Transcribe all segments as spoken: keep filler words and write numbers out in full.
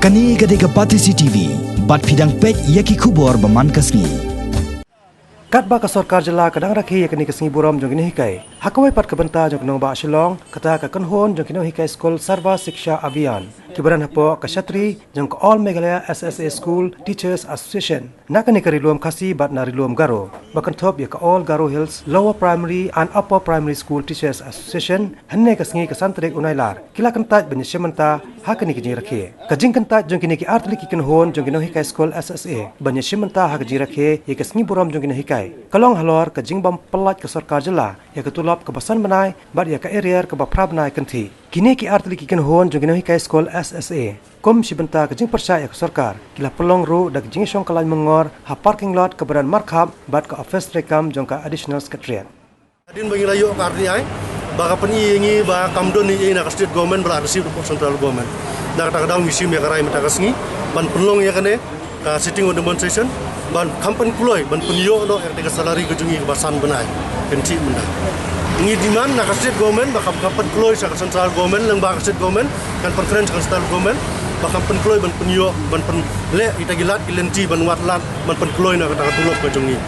Kane ka dei ka Batesi T V, bad phi dang peit ïa ki khubor ba man ka sngi. Katba ka sorkar jylla ka dang rakhe ïa kane ka sngi burom jong ki nonghikai, ha kawei pat ka bynta jong ka nongbah Shillong, kata ka kynhun jong ki nonghikai skul Sarva Shiksha Abhiyan, kiba don hapoh ka shatri jong ka All Meghalaya S S A School Teachers Association, na kane ka Ri-lum Khasi bad na Ri-lum Garo, ba kynthup ïa ka All Garo Hills Lower Primary and Upper Primary School Teachers Association, hynne ka sngi ka san tarik u Nailar, ki la kyntait ban ïashim bynta ha kane ka jingrakhe. Ka jingkyntait jong kine ki artylli ki kynhun jong ki nonghikai skul S S A ban ïashim bynta ha ka jingrakhe ïa ka sngi burom jong ki nonghikai, ka long halor ka jingbym pyllait ka sorkar jylla ïa ka tulop kaba san bnai bad ïa ka arrear kaba phra bnai kynthih. Kine ki artylli ki kynhun jong ki nonghikai skul S S A, kum shi bynta ka jingpyrshah ïa ka sorkar, ki la pynlong ruh da ka jingïashong kyllaiñ myngor ha parking lot kaba don markhap bad ka office treikam jong ka Additional Secretariat. Hadien ba ngi la ïoh ka R T I, ba ka pyni ïa ngi ba kam don ei ei na ka state government ba la receive report central government. Na kata ka daw ngi shim ïa ka rai mynta ka sngi ban pynlong ïa kane ka sitting on demonstration, ban kham pynkloi ban pynïoh noh ïa ka salary ka jong ngi kaba san bnai kynthih mynta. Ngi demand na ka state government ba kham, kham pynkloi sha ka central government, lane ba ka state government kan pynkren sha ka central government ba kham pynkloi ban pynïoh, ban pynleh ïa kita ki lad ki lynti ban wad lad ban pynkloi na kata ka tulop ka jong ngi.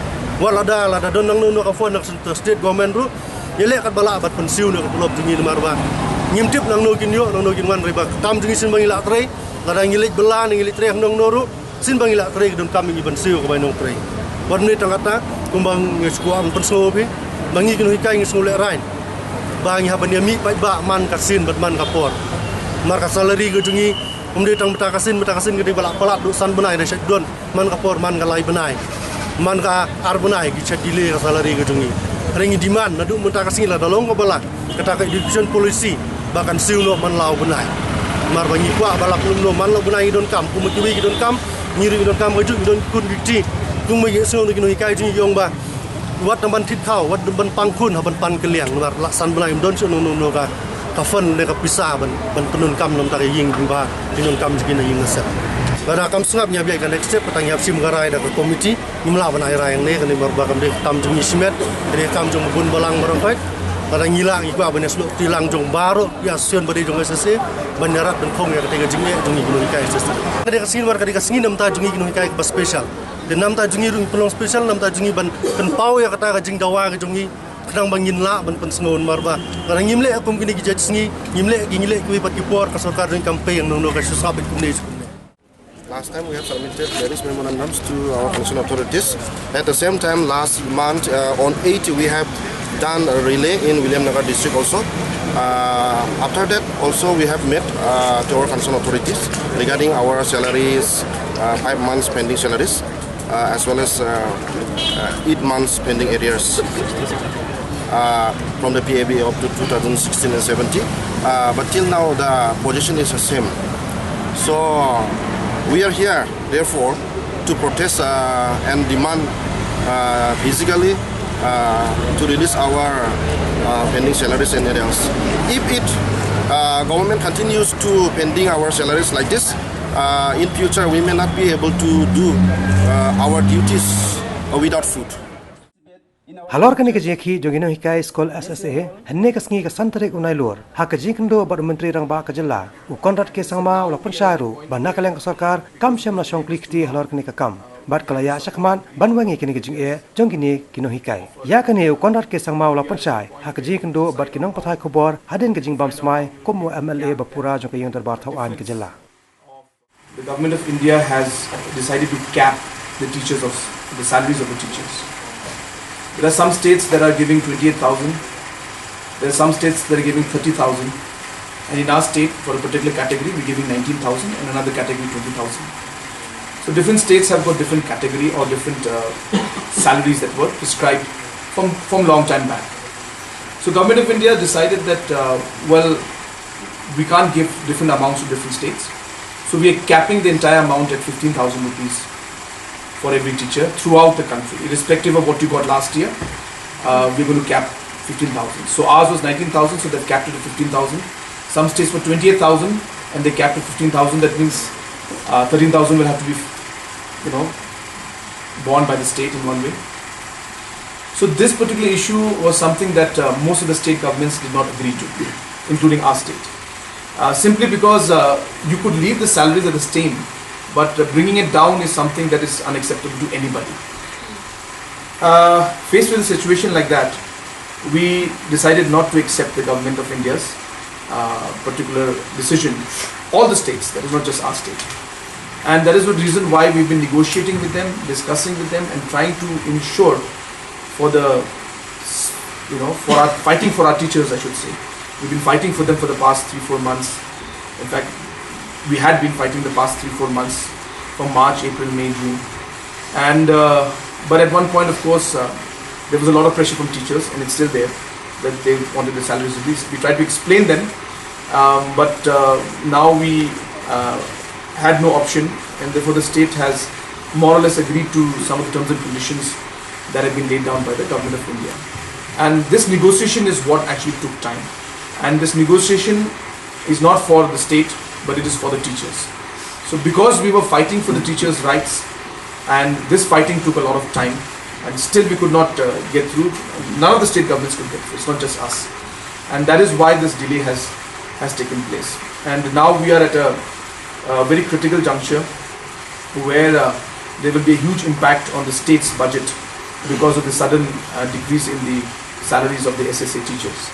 Wat lada, lada don nangno nangno ka fund na ka state government ruh, ïaleh katba lah bad pynsiew na ka tulop jong ngi namar ba ngim tip nangno kin ïoh, nangno kin wan, hynrei ba ka kam jong ngi shisien ba ngi lah trei, lada ngi leit bylla ne ngi leit trei hangno hangno ruh, shisien ba ngi lah trei ka donkam ïa ngi ban siew ka bai nongtrei. Wat mynta tang kata, kumba ngi sngewbha ban pynsngew phi, ba ngi ki nonghikai ngi sngewlehrain ba ngi hap ban ïa mih paidbah man ka sien bad man ka por. Namar ka salary ka jong ngi, ym dei tang mynta ka sien, mynta ka sien ka dei ba la palat haduh san bnai, da shu don man ka por, man ka lai bnai, man ka ar bnai, ki shu delay ka salary ka jong ngi. Hynrei ngi demand naduh mynta ka sngi, lada long kaba lah kata ka education policy ba kan siew noh man la u bnai. Namar ba ngi kwah ba la pynlong noh man la u bnai, ngi donkam, kumba kiwei ki donkam, ngi ruh ngi donkam, kajuh ngi don khun ki kti. Kumba ngi sngew na ki nonghikai jong ngi ki ong ba wat nang ban thied khaw, wat nang ban pang khun, hap ban pan kylliang, namar la san bnai ym don shuh nangno nangno ka ka fund ne ka pisa ban, ban pyndonkam na ka bynta ka ïing, bad ki nongkam jong ki na ïing na sem. Lada kam sngap, ngi hap ïaid ka next step, kata ngi hap shim ka rai da ka committee. Ngim lah ban ai rai hangne, kane namar ba kam dei ka kam jong ngi shimet, ka dei ka kam jong u bun balang baroh khoit. Lada ngi lah, ngi kwah ban ïasnoh kti lang jong baroh ki association ba dei jong S S A ban ïarap ban khong ïa kata ka jingeh jong ngi ki nonghikai S S A. Ka dei ka sngi namar ka dei ka sngi na ka bynta jong ngi ki nonghikai kaba special. Te na ka bynta jong ngi ruh ngi pynlong special, na ka bynta jong ngi ban pynpaw ïa kata ka jingdawa ka jong ngi, khnang ba ngin lah ban pynsngew namar ba lada ngim leh kum kine ki jait sngi, ngim leh ki, ngi leh kiwei pat ki por, ka sorkar jong ngi kam pei ïa nongno, ka shu sngap kumne shu kumne. Last time we have submitted various memorandums to our concerned authorities. At the same time, last month, uh, on eight, we have done a relay in Williamnagar district also. Uh, after that, also we have met, uh, to our concerned authorities regarding our salaries, uh, five months pending salaries, uh, as well as, uh, uh, eight months pending arrears, uh, from the P A B up to two thousand sixteen and seventeen. Uh, but till now, the position is the same. So we are here, therefore, to protest, uh, and demand, uh, physically, uh, to release our, uh, pending salaries and arrears. If it, uh, government continues to pending our salaries like this, uh, in future we may not be able to do, uh, our duties, uh, without food. Halor kane ka jingïakhih jong ki nonghikai skul S S A, hynne ka sngi ka san tarik u Nailur, ha ka jingïakynduh bad u Myntri Rangbah ka jylla, u Conrad K Sangma, u la pynshai ruh ba na ka liang ka sorkar kam shym la shong kli kti halor kane ka kam, bad ka la ïaid shakhmat ban weng ïa kane ka jingeh jong kine ki nonghikai. Ïa kane u Conrad K Sangma u la pynshai ha ka jingïakynduh bad ki nongpathai khubor hadien ka jingbam smai kum u M L A ba pura jong ka Ïing Dorbar Thaw Aiñ ka jylla. The government of India has decided to cap the teachers of the salaries of the teachers. There are some states that are giving twenty-eight thousand. There are some states that are giving thirty thousand. And in our state, for a particular category, we're giving nineteen thousand, and another category, twenty thousand. So different states have got different category or different, uh, salaries that were prescribed from, from long time back. So Government of India decided that, uh, well, we can't give different amounts to different states. So we are capping the entire amount at fifteen thousand rupees for every teacher throughout the country, irrespective of what you got last year. Uh, we're going to cap fifteen thousand. So ours was nineteen thousand, so they've capped it to fifteen thousand. Some states were twenty-eight thousand and they capped it fifteen thousand. That means, uh, thirteen thousand will have to be, you know, borne by the state in one way. So this particular issue was something that, uh, most of the state governments did not agree to, including our state. Uh, simply because uh, you could leave the salaries at the same, but uh, bringing it down is something that is unacceptable to anybody. Uh, faced with a situation like that, we decided not to accept the government of India's uh, particular decision. All the states, that is not just our state. And that is the reason why we've been negotiating with them, discussing with them, and trying to ensure for the, you know, for our, fighting for our teachers, I should say. We've been fighting for them for the past three, four months. In fact, we had been fighting the past three, four months, from March, April, May, June. And uh, but at one point, of course, uh, there was a lot of pressure from teachers, and it's still there, that they wanted the salaries released. We tried to explain them, um, but uh, now we uh, had no option, and therefore the state has more or less agreed to some of the terms and conditions that have been laid down by the government of India. And this negotiation is what actually took time. And this negotiation is not for the state, but it is for the teachers. So because we were fighting for the teachers' rights, and this fighting took a lot of time, and still we could not uh, get through, none of the state governments could get through. It's not just us. And that is why this delay has, has taken place. And now we are at a, a very critical juncture where uh, there will be a huge impact on the state's budget because of the sudden uh, decrease in the salaries of the S S A teachers.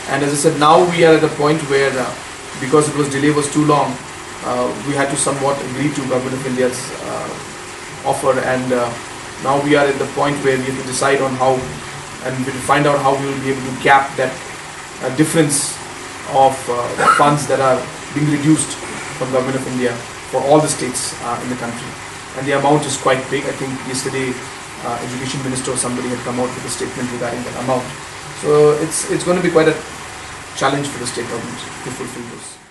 And as I said, now we are at a point where, uh, because it was, delay was too long, uh, we had to somewhat agree to Government of India's uh, offer, and uh, now we are at the point where we have to decide on how, and we will find out how we will be able to cap that uh, difference of uh, funds that are being reduced from Government of India for all the states uh, in the country. And the amount is quite big. I think yesterday, uh, Education Minister or somebody had come out with a statement regarding that amount. So it's, it's going to be quite a challenge for the state government to fulfill this.